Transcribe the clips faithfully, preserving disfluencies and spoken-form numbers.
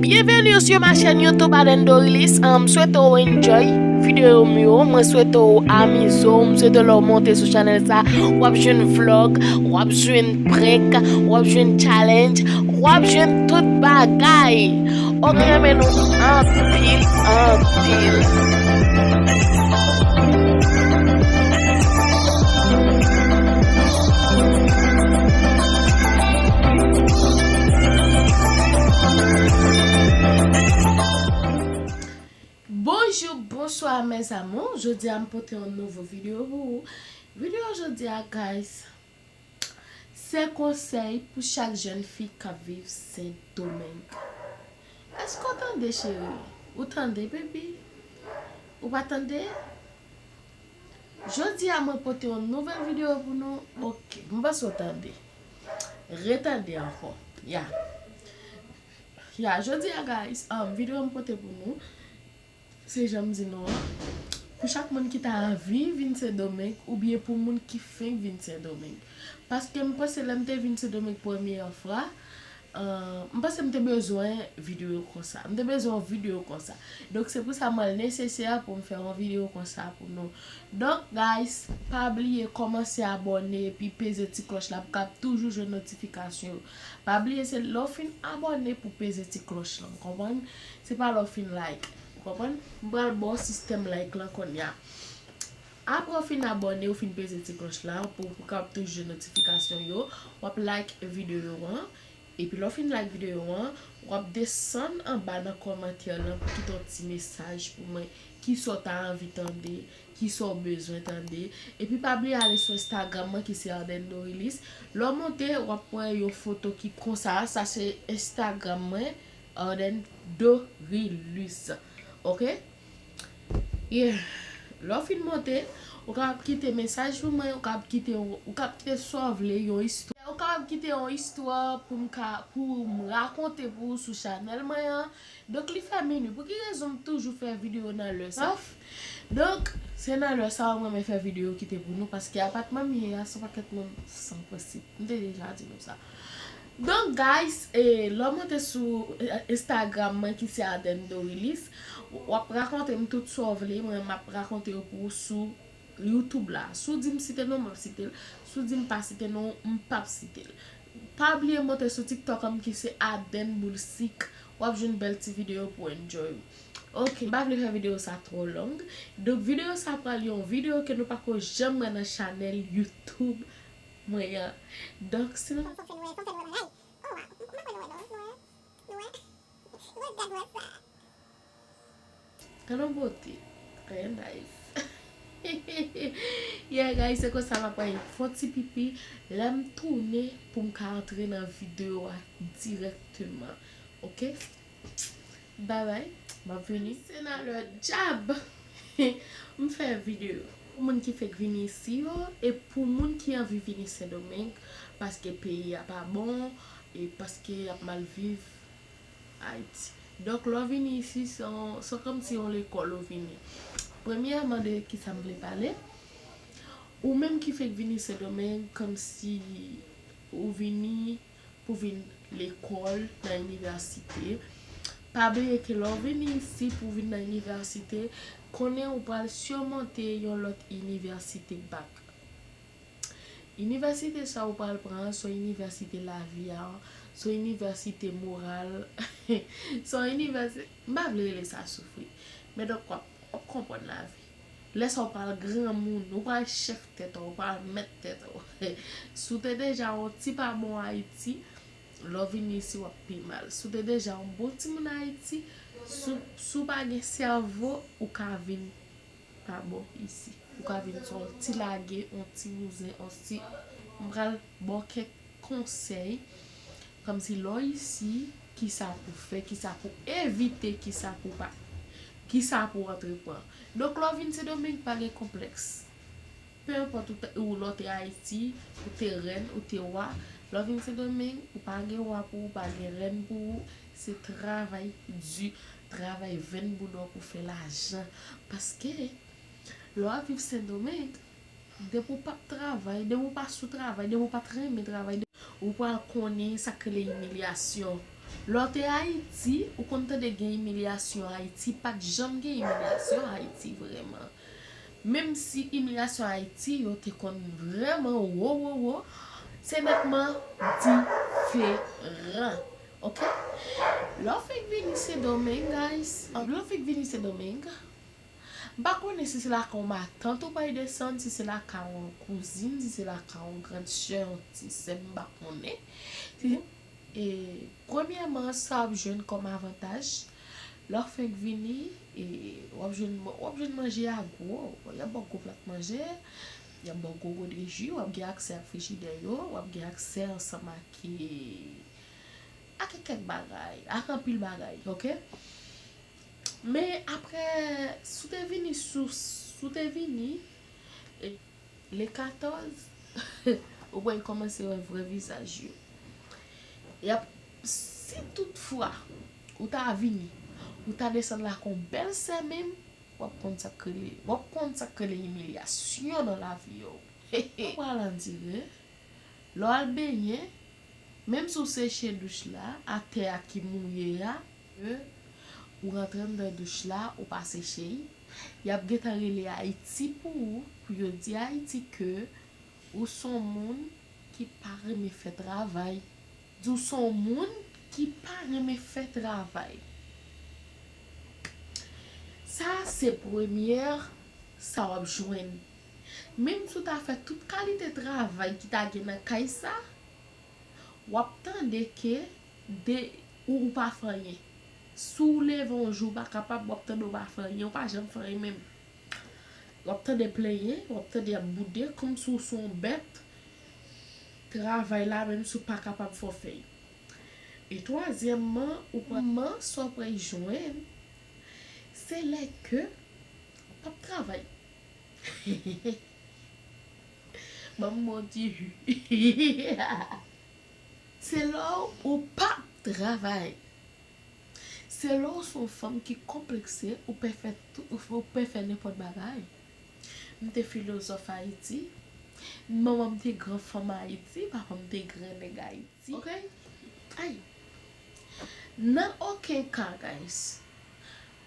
Bienvenue sur ma chaîne YouTube Aden Dorilis. M swete w enjoy videyo m yo. Mwen swete w amize w. M swete lè w monte sou chanèl sa, w ap jwenn vlog, w ap jwenn prank, w ap jwenn challenge, w ap jwenn tout bagay. Ok, m renmen nou anpil, anpil. Bonjou, bonswa, mes amours. Jodi a, m pote yon nouvo videyo pou ou. Videyo jodi a, guys, se konsèy pou chak jèn fi k ap viv Sendomeng. Èske w tande, cheri? Ou tande, baby? Ou pa tande? Jodi a, mwen pote yon nouvèl videyo pou nou. Ok, m panse w tande. Retande ankò. Ya. Ya, jodi a, guys, um, videyo m pote pou nou, se jan m di nou an, pou chak moun ki ta anvi vin Sendomeng oubyen pou moun ki fenk vin Sendomeng. Paske m panse lè m te vin Sendomeng premye fwa, uh, m panse m te bezwen videyo konsa. M te bezwen yon videyo konsa. Donk, se pou sa m wè l nesesè pou m fè yon videyo konsa pou nou. Donk, guys, pa bliye kòmanse abòne epi peze ti klòch la pou w kab toujou jwenn notifikasyon yo. Pa bliye, se lè w fin abòne pou w peze ti klòch lan, w konprann? Se pa lè w fin like, w konprann? M pral ba w sistèm like lan kounye a. Apre w fin abòne, w fin peze ti klòch la pou, pou w kab toujou jwenn notifikasyon yo, w ap like videyo an. Epi lè w fin like videyo an, w ap desann anba nan kòmantè lan pou kite yon ti mesaj pou mwen, kisa w ta anvi tande, kisa w bezwen tande. Epi pa bliye ale sou Instagram mwen ki se Arden Dorilis. Lè w monte, w ap wè yon foto ki konsa, sa se Instagram mwen, Arden Dorilis. Ok? Yeah. Lè w fin monte, ou kapab kite mesaj pou mwen, ou kapab kite, ou kapab kite sa w vle, yon istwa. Ou kapab kite yon istwa pou m ka, pou m rakonte pou ou sou chanèl mwen an. Donk, li fè minui. Pou ki rezon m toujou fè videyo nan lè sa? Donk, se nan lè sa a mwen renmen fè videyo kite pou nou, paske apatman m ye a, se yon pakèt moun san prensip. M te deja di nou sa. Donk, guys, e, lè w monte sou, e, Instagram mwen ki se Arden Dorilis, w ap rakonte m tout sa w vle, mwen m ap rakonte yo pou ou sou YouTube la. Si w di m site non, m ap site l. Si w di m pa site non, m p ap site l. Pa bliye monte sou TikTok an m ki se Arden Boul Sik. W ap jwenn bèl ti videyo pou enjoy ou. Ok, m pa vle fè videyo sa twò long. Donk, videyo sa pral yon videyo ke nou pako janm wè nan chanèl YouTube mwen an. Donk, si nou... Fò m fè nou wè, fò m fè nou wè bagay. Oh, m pa kwè nou wè non, nou wè. Nou wè. Nou wè, gad wè sa. Gad yon bote. Trè nice. Yeah, guys, se konsa m ap pran fon ti pipi. Lè m tounen pou m ka antre nan videyo a dirèkteman. Ok? Bye bye. M ap vini. Se nan lè djab m fè videyo. Pou moun ki fèk vini isi yo, e pou moun ki anvi vini Sendomeng, paske peyi a pa bon, e paske y ap mal viv Ayiti. Donk, lè w vini isi, se yon, se kòmsi yon lekòl ou vini. Premyèman, de kisa m vle pale? Ou menm ki fèk vini Sendomeng, kòmsi ou vini pou vin lekòl nan inivèsite. Pa bliye ke lè w vini isi pou vin nan inivèsite, konnen ou pral sèmonte yon lòt inivèsite bak. Inivèsite sa ou pral pran an, se yon inivèsite lavi a, se yon inivèsite moral, se yon inivèsite, m pa vle rele sa soufri. Men donk, w ap, w ap konprann lavi. Lè sa ou pral granmoun, ou pral chèf tèt ou, ou pral mèt tèt ou. Si w te deja yon ti pa bon Ayiti, lè w vini isi, w ap pi mal. Si w te deja yon bon timoun Ayiti, si w, si w pa gen sèvo, ou ka vin pa bon isi. Ou ka vin se yon ti lage, yon ti bouzen, yon ti, m pral ba w kèk konsèy. Kòmsi lè w isi, kisa pou fè, kisa pou evite, kisa pou pa, kisa pou antreprann. Donk, lè w vin Sendomeng, pa gen konplèks. Pe enpòt ou, ou lè w te Ayiti, ou te rèn, ou te wa, lè w vin Sendomeng, ou pa gen wa pou ou, pa gen rèn pou ou, se travay di, travay venn boudò pou fè lajan. Paske, lè w ap viv Sendomeng, depi w p ap travay, depi w pa sou travay, depi w pa t renmen travay, ou pral konnen sa k rele imilyasyon. Lè w te Ayiti, ou konn tande gen imilyasyon Ayiti, pa t janm gen imilyasyon Ayiti vrèman. Menm si imilyasyon Ayiti yo te konn vrèman wo, wo, wo, se nètman diferan. Oke? Lè w fèk vini Sendomeng, guys, lè w fèk vini Sendomeng, m pa konnen si se lakay yon matant ou pral desann, si se lakay yon kouzin, si se lakay yon grann sè, yon ti sè, m pa konnen. Si, e, premyèman, sa w ap jwenn kòm avantaj, lè w fèk vini, e, w ap jwenn, w ap jwenn manje a gwo. Y ap ba w gwo plat manje, y ap ba w gwo gode ji, w ap gen aksè ak frijidè yo, w ap gen aksè ansanm ak, e, ak kèk bagay, ak anpil bagay, oke? Men apre, si w te vini sou, si w te vini, e, le katòz, ou pral kòmanse wè vrè vizaj yo. Y ap, si toutfwa ou ta vini, ou ta desann lakay yon bèl sè menm, w ap konn sa k rele, w ap konn sa k rele imilyasyon nan lavi w. Ou pral andire, lè w al benyen, menm si w seche douch la, atè a ki mouye a, ke ou rantre anndan douch la, ou pa seche l, y ap gentan rele Ayiti pou ou, pou yo di Ayiti ke ou s on moun ki pa renmen fè travay. Di w s on moun ki pa renmen fè travay. Sa se premyè sa w ap jwenn. Menm si w ta fè tout kalite travay ki ta gen nan kay sa, w ap tande ke de, ou, ou pa fè anyen. Si w leve yon jou w pa kapab, w ap tande w pa fè anyen, w pa janm fè anyen menm. W ap tande plenyen, w ap tande y ap boude, kòmsi w s on bèt. Travay la, menm si w pa kapab fè w fè l. E twazyèmman, ou pa, man sa w pral jwenn, se lè ke w p ap travay. Ban m ba w ti ji. Se lè w p ap travay. Se lè w s on fanm ki konplekse, ou pè fè tou, ou pè fè nenpòt bagay. M te filozòf Ayiti. Manman m te gran fanm Ayiti, papa m te gran nèg Ayiti. Oke? Ay. Nan okenn ka, guys,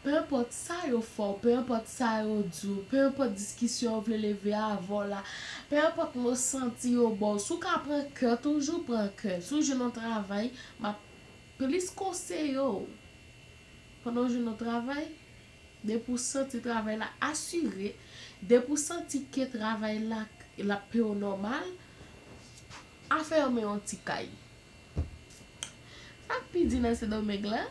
pe enpòt sa yo fè w, pe enpòt sa yo di w, pe enpòt diskisyon yo vle leve avè w la, pe enpòt mo santi yo ba w, si w ka pran kè, toujou pran kè. Si w jwenn yon travay, m ap plis konseye w. Pandan w jwenn yon travay, depi w santi travay la asire, depi w santi ke travay la, l ap peye w nòmal, afè yo men yon ti kay. Sa k pi di nan Sendomeng la,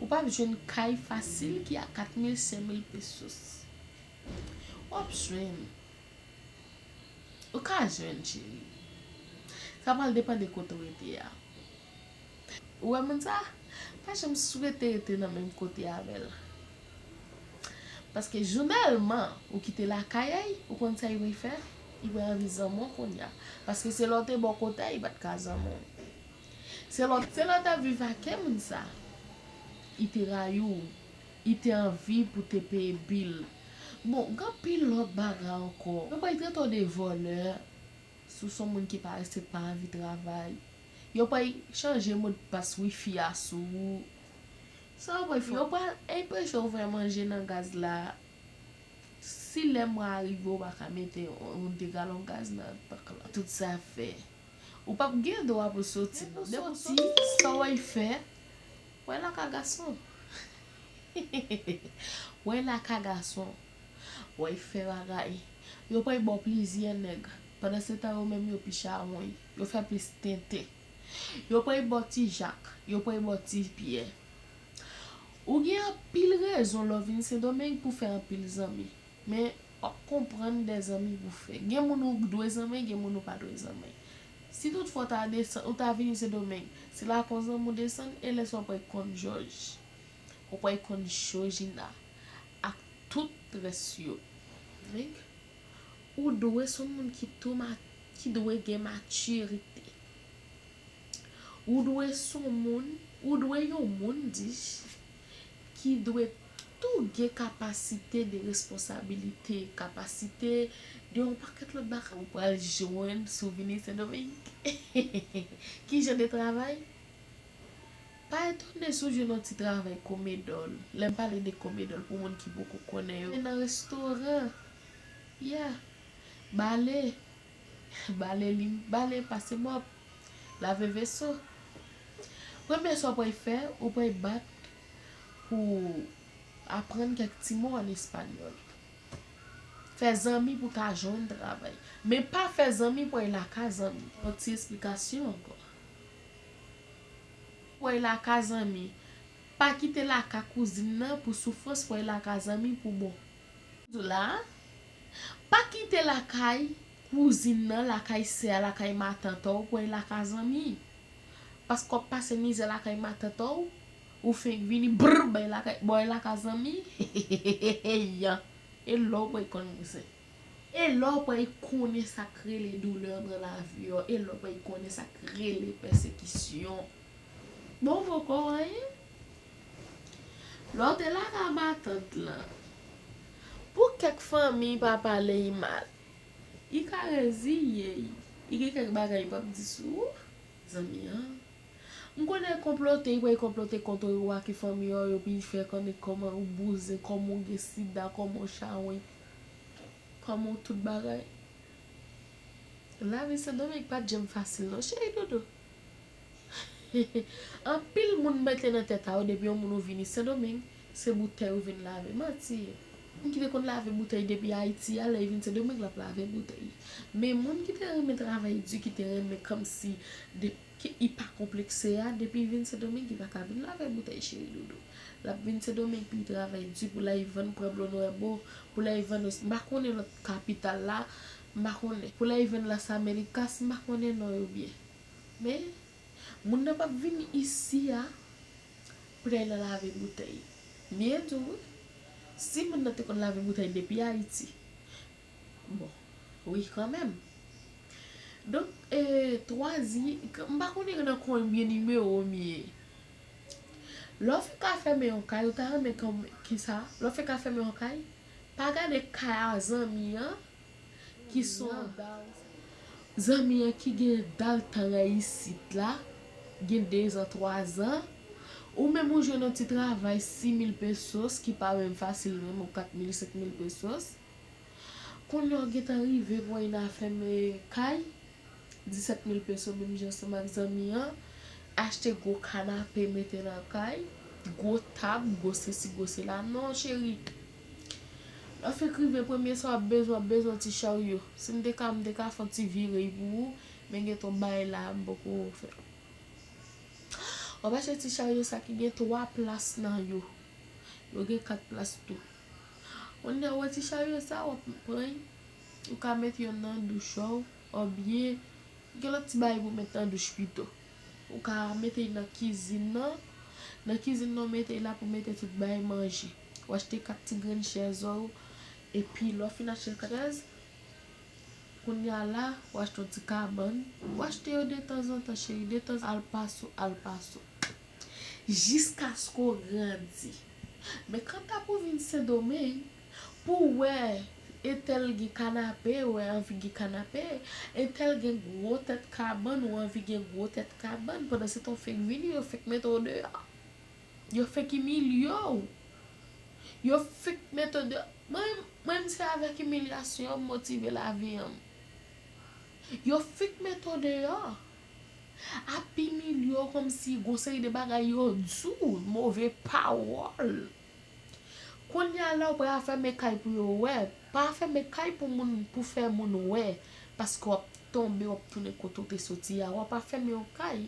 ou p ap jwenn kay fasil ki a kat mil, senk mil pesos. W ap jwenn. Ou ka jwenn, cheri. Sa pral depann de kote w rete a. Ou wè moun sa? Pa janm swete rete nan menm kote avè l. Paske jounèlman, ou kite lakay a, ou konn sa li pral fè? Li pral anvi zanmi w kounye a. Paske se lè w te bò kote a, li pa t ka zanmi w. Se lè, se lè w t ap viv ak kè moun sa, li te rayi w, li te anvi pou te peye bil. Bon, gen anpil lòt bagay ankò. Yo pral trete w de vòlè, si w s on moun ki pa respekte, pa anvi travay. Yo pral chanje modpas wifi a sou ou. Sa yo pral fè? Yo pral anpeche w fè manje nan gaz la. Si lè mwa a rive, ou pa ka mete yon, yon de galon gaz nan tank la. Tout sa fè. Ou p ap gen dwa pou soti, non. Depi w soti, sa w al fè, w al lakay gason. W al lakay gason. W al fè bagay. Yo pral ba w plizyè nèg. Pandansetan, yo menm, yo pi chawony. Yo fè plis tenten. Yo pral ba w ti Jak. Yo pral ba w ti Pyè. Ou gen anpil rezon lè w vin Sendomeng pou w fè anpil zanmi. Men, w ap konprann de zanmi pou w fè. Gen moun ou dwe zanmi, gen moun ou pa dwe zanmi. Si toutfwa w ta desann, ou ta vini Sendomeng, se lakay yon zanmi w desann, e lè sa w pral konn Jòj. Ou pral konn Jòjina. Ak tout rès yo. Nèg, ou dwe s on moun ki tou ma-, ki dwe gen matirite. Ou dwe s on moun, ou dwe yon moun, dis, ki dwe tou gen kapasite de responsabilite, kapasite de yon pakèt lòt bagay. Ou pral jwenn si w vini Sendomeng. Ki jan de travay? Etone si w jwenn yon ti travay komedòl. Lè m pale de komedòl, pou moun ki poko konnen yo, se nan restoran. Yeah. Bale. Bale li, bale, pase mòp, lave veso. Premye sa w pral fè, ou pral bat pou aprann kèk ti mo an espanyòl. Fè zanmi pou w ka jwenn travay. Men pa fè zanmi pou w al lakay zanmi. Yon ti esplikasyon ankò. Pou w al lakay zanmi. Pa kite lakay kouzin nan pou soufrans, pou w al lakay zanmi pou bon. Di w la, pa kite lakay kouzin nan, lakay sè a, lakay matant w, pou w al lakay zanmi. Paske w ap pase mizè lakay matant w, ou fenk vini, brr, bay lakay, bay lakay zanmi. E lè w pral konn bouzen. E lè w pral konnen sa k rele doulè nan lavi w. E lè w pral konnen sa k rele pèsekisyon. Bon, poko anyen. Lè w te lakay matant lan, pou kèk fanmi pa pale l mal, li ka reziye l. Li gen kèk bagay li p ap di sou ou, zanmi an. M konnen konplote, li pral konplote kont ou ak fanmi w, epi fè konnen kòman ou bouzen, kòman w gen sida, kòman w chawony, kòman w tout bagay. Lavi Sendomeng pa t janm fasil non, cheri doudou. Anpil moun mete nan tèt a yo, depi yon moun ou vini Sendomeng, se boutèy ou vin lave. Manti. Moun ki te konn lave boutèy depi Ayiti a, lè li vin Sendomeng, l ap lave boutèy. Men moun ki te renmen travay di, ki te renmen kòmsi de, ki li pa konplekse a, depi li vin Sendomeng, li pa ka vin lave boutèy, cheri doudou. L ap vin Sendomeng pou l travay di, pou l al vann, pran blonwèbo, pou l al vann, m pa konnen lòt kapital la, m pa konnen. Pou l al vann Las Americas, m pa konnen non yo byen. Men, moun nan p ap vin isi a pou l al lave boutèy. M byen di w wi. Si moun nan te konn lave boutèy depi Ayiti. Bon, wi, kanmenm. Donk, e, twazi, m pa konnen nan konbyen nimewo m ye. Lè w fenk ap fèmen yon kay, ou ta renmen kòm, kisa? Lè w fenk ap fèmen yon kay, pa gade kay a zanmi an, ki son zanmi an ki gen dal tan nan isit la, gen dezan, twazan, ou menm ou jwenn yon ti travay sis mil pesos ki pa menm fasil menm, ou kat mil, senk mil pesos. Kounye a w gentan rive pou w al fèmen kay, disèt mil peso menm jan ansanm ak zanmi an, achte gwo kanape mete nan kay, gwo tab, gwo sesi, gwo sela. Non, cheri. Lè w fenk rive, premye sa w ap bezwen, w ap bezwen yon ti charyo. Si m te ka, m te ka fè yon ti vire pou ou, men gen yon bagay la, m poko fè. W ap achte ti charyo sa ki gen twa plas nan yo. Yo gen kat plas tou. Kounye a, w wè ti charyo sa, w ap pran, ou ka mete youn nan douch ou, oubyen gen lòt ti bagay pou w mete nan douch pito. Ou ka mete l nan kizin nan. Nan kizin nan, w mete l la pou mete tout bagay manje. W achte kat ti grenn chèz ou, epi lè w fin achte kat chèz, kounye a la, w achte yon ti kabann. W achte yo detanzantan, cheri, detanzantan, al pase w, al pase w. Jiskaske w grandi. Men kanta pou vin Sendomeng, pou w wè entèl gen kanape, ou anvi gen kanape, entèl gen gwo tèt kabann, ou anvi gen gwo tèt kabann, pandan se tan w fenk vini, yo fenk mete w deyò. Yo fenk imilye w. Yo fenk mete w deyò. Mwen, mwen, se avèk imilyasyon m motive lavi an. Yo fenk mete w deyò. Ap imilye w kòmsi gon seri de bagay yo di w, move pawòl. Kounye a la, w pral fèmen kay pou yo wè. Pa fèmen kay pou moun, pou fè moun wè. Paske w ap tonbe, w ap tounen kote w te soti a. W ap fèmen yon kay.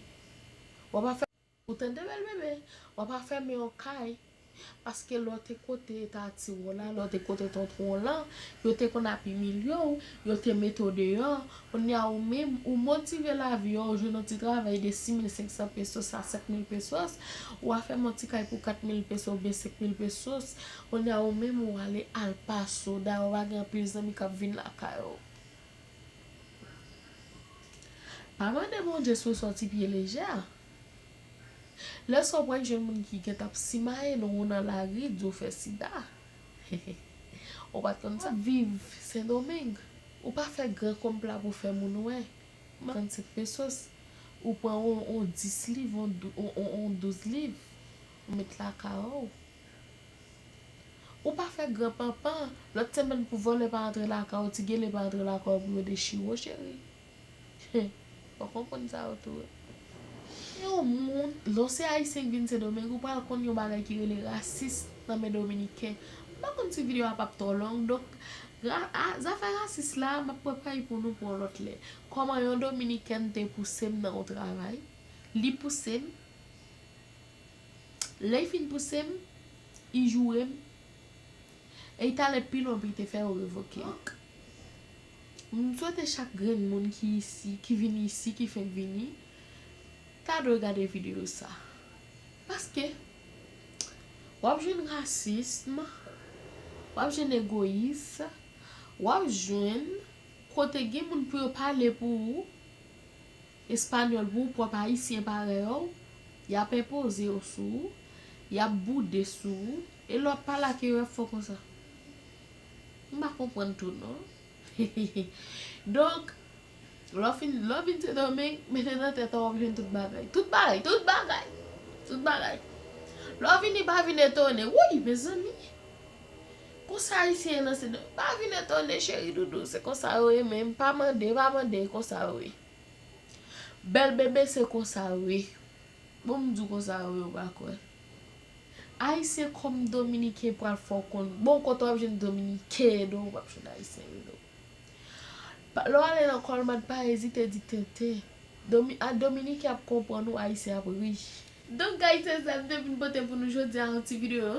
W ap fè Ou tande bèl bebe, w ap fèmen yon kay, paske lè w te kote tati w la, lè w te kote tonton w lan, yo te konn ap imilye w, yo te mete w deyò. Kounye a ou menm, ou motive lavi w, ou jwenn yon ti travay de sis mil senk san pesos a senk mil pesos, ou a fèmen yon ti kay pou kat mil pesos oubyen senk mil pesos. Kounye a ou menm, ou ale al pase w, dayè ou pa gen anpil zanmi k ap vin lakay ou. Pa mande Bondye si w sòti pye lejè. Lè sa w pral jwenn moun ki gentan ap simaye non w nan lari, di w fè sida. Ou pa t konn sa? Viv Sendomeng. Ou pa fè gran kòb la pou fè moun wè. Trannsenk pesos. Ou pran yon, yon dis liv, yon dou- yon- yon- yon douz liv, ou met lakay ou. Ou pa fè gran panpan, lòt semèn pou vòlè pa antre lakay ou, ti gele pa antre lakay ou pou yo dechire w, cheri. Ou konprann sa yo tou wi. Gen yon moun, lè w se ayisyen k vin Sendomeng, ou pral konn yon bagay ki rele rasis nan men dominiken. M pa konn si videyo a p ap twò long, donk, ra- a- zafè rasis la, m ap prepare pou nou pou yon lòt lè. Kòman yon dominikèn te pouse m nan yon travay, li pouse m, lè l fin pouse m, li joure m, e li t ale pi lwen pou li te fè yo revoke m. M swete chak grenn moun ki isi, ki vini isi, ki fenk vini, ta dwe gade videyo sa. Paske w ap jwenn rasism, w ap jwenn egoyis, w ap jwenn kote gen moun pou yo pale pou ou, espanyòl pou ou, pwòp ayisyen parèy ou, y ap enpoze yo sou ou, y ap boude sou ou, e lè w ap pale ak yo, y ap fè w konsa. M pa konprann tou non. Donk, lè w fin, lè w vin Sendomeng, mete nan tèt ou w ap jwenn tout bagay. Tout bagay, tout bagay. Tout bagay. Lè w vini, pa vin etone. Woy, mezanmi. Konsa ayisyen ye nan Sendomeng. Pa vin etone, cheri doudou. Se konsa yo ye menm. Pa mande, pa mande, konsa yo ye. Bèl bebe, se konsa yo ye. Bon, m di w konsa yo ye, ou pa kwè. Ayisyen kòm dominiken pral fè w konn. Bon, kote w ap jwenn dominiken edo, ou p ap jwenn ayisyen edo. Pa- Lè w ale nan Colmart, pa ezite di tenten. Domi- a- Dominiken ap konprann ou, ayisyen ap ri. Donk, guys, se sa m te vin pote pou nou jodi a, yon ti videyo.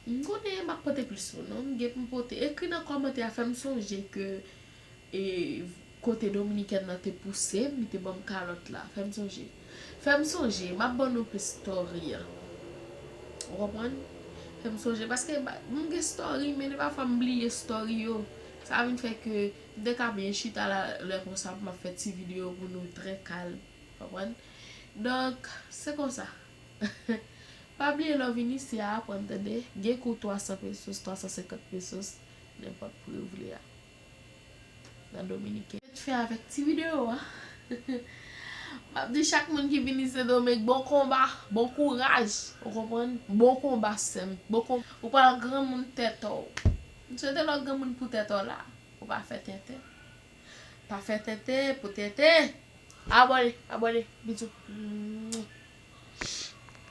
M konnen m ap pote plis tou non, m gen pou m pote. Ekri nan kòmantè a, fè m sonje ke e, kote dominikèn nan te pouse m, li te ban m kalòt la. Fè m sonje. Fè m sonje, m ap ban nou plis story an. Ou konprann? Fè m sonje, paske ba- m gen story, men defwa m bliye story yo. Sa vin fè ke m te ka byen chita la, lè konsa pou m ap fè ti videyo pou nou trè kalm. Konprann? Donk, se konsa. Pa bliye lè w vin isi a aprann, tande. Gen kou twa san pesos, twa san senkant pesos, nenpòt pri w vle a. Nan dominiken. Mèt fen avèk ti videyo a. M ap di chak moun ki vini Sendomeng, bon konba, bon kouraj. Ou konprann? Bon konba, sè m. Bon konba. Ou pral granmoun tèt ou. M swete lè w granmoun pou tèt ou la. Ou pa fè tenten. Pa fè tenten pou tenten. Abòne, abòne. Bizou.